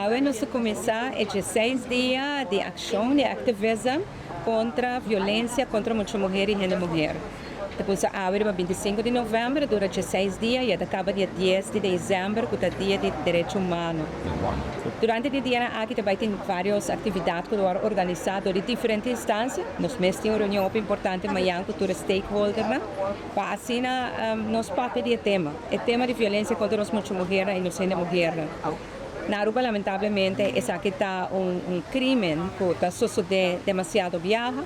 Awe nos ta cuminsa e 16 dia di accion, di activism contra violencia contra mucha muher y hende muher. Ta cuminsa awe riba 25 di november, dura 16 dia y ta caba dia 10 di december, cu ta Dia di Derecho Humano. Durante e dia aki tambe tin varios actividad cu ta organisa di diferente instancia. Nos mes tin un reunion importante mañan cu tur stakeholder, no? Pa asina nos papia di tema. E tema di violencia contra nos mucha muher y nos hende muher. Na Aruba, lamentablemente, esaki ta un crimen cu ta sucede demasiado biaha.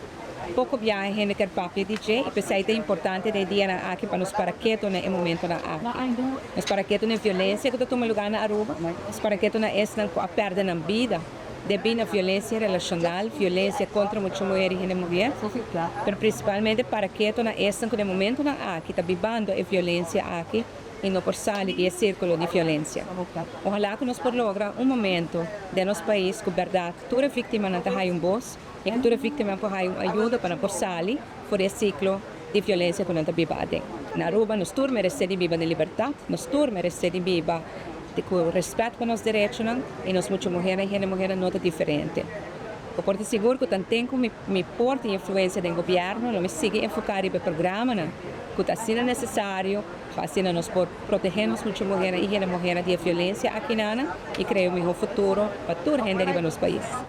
Poco biaha hende kier papia di dje, y pesey ta importante e dia aki pa nos para keto na e momento nan aki. Nos para keto na violencia cu ta tuma luga na Aruba, nos para keto na esnan cu a perde nan bida debi na violencia relacional, violencia contra mucha muher y hende muher, pero principalmente para keto na esnan cu na e momento nan aki ta bibando e violencia aki y no por sali di e circulo di violencia. Ohala cu nos por logra un momento den nos pais cu berdad tur victima nan ta haya un voz y cu tur victima por haya un ayudo pa por sali for di e ciclo di violencia cu nan ta biba aden. Na Aruba, nos tur merece di biba den libertad, nos tur merece di biba cu respet pa nos derecho y nos mucha muher y hende muher no ta diferente. Mi por ta sigur cu tanten cu mi por tin influencia den gobierno, lo mi sigui enfoca e programa cu ta asina necesario, asina nos por protege nos mucha muher y hende muher di violencia aki y crea un miho futuro pa tur hende den nos pais.